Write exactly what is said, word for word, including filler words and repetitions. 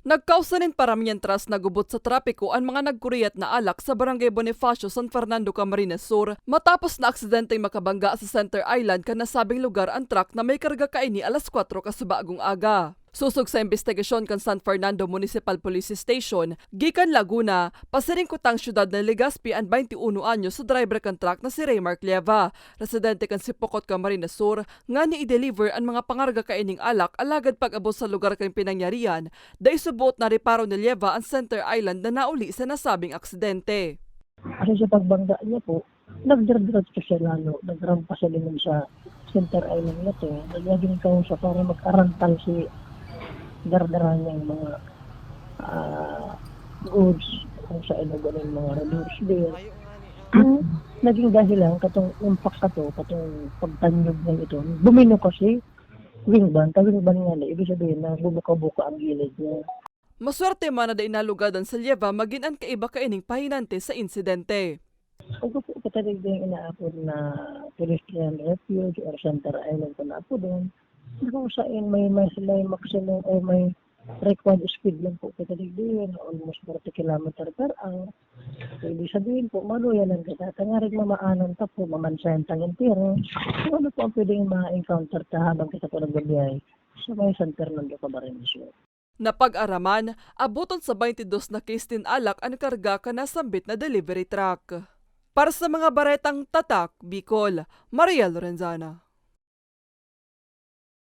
Nagkausa nin paramihan tras na gubot sa trapiko an mga nagkuriyat na alak sa Barangay Bonifacio, San Fernando, Camarines Sur, matapos na aksidenteng makabangga sa Center Island kan nasabing lugar an truck na may karga kaini alas kwatro kasubagong aga. Sosog sa imbestigasyon kan San Fernando Municipal Police Station, gikan Laguna, pasiring kutang siyudad na Legazpi an baynte uno anyos sa driver kan truck na si Raymark Lieva, residente kan Sipocot, Camarines Sur, ngani i-deliver an mga pangarga kaining alak, alagad pag-abot sa lugar kan pinangyarihan, dai suboot nareparo ni Lieva an Center Island na nauli sa nasabing aksidente. Kasi sa pagbangga niya po, nagdiretso siya lalo, nagrampa siya lingon sa Center Island na to. Naging kausa para mag-arantal si dardara niyang mga ah, goods kung sa inuban ng mga reduce beer. Naging dahilan katong impact kato, katong pagtanyog na ito. Domino kasi, wing ban, ta wing ban nga na, ibig sabihin na bubuka-buka ang gilid niya. Maswerte man na dai nalugadan si Lieva magin an kaiba kaining pahinante sa insidente. Ako po katalig din inaapod na pedestrian refuge or Center Island kung naapod doon. Kung saan may, may, may maximum or may required speed lang po katalig din, almost forty kilometer per hour. So, ibig sabihin po, maluya lang kita. Tangarig mamaanan ta po, mamansayan tang entero. Kung ano po ang pwedeng ma-encounter ta habang kita po nagbabiyahe sa may San Fernando, Camarines Sur. Napag-araman, aboton sa baynte dos na case nin alak an karga kan nasambit na delivery truck. Para sa mga baretang Tatak Bicol, Maria Lorenzana.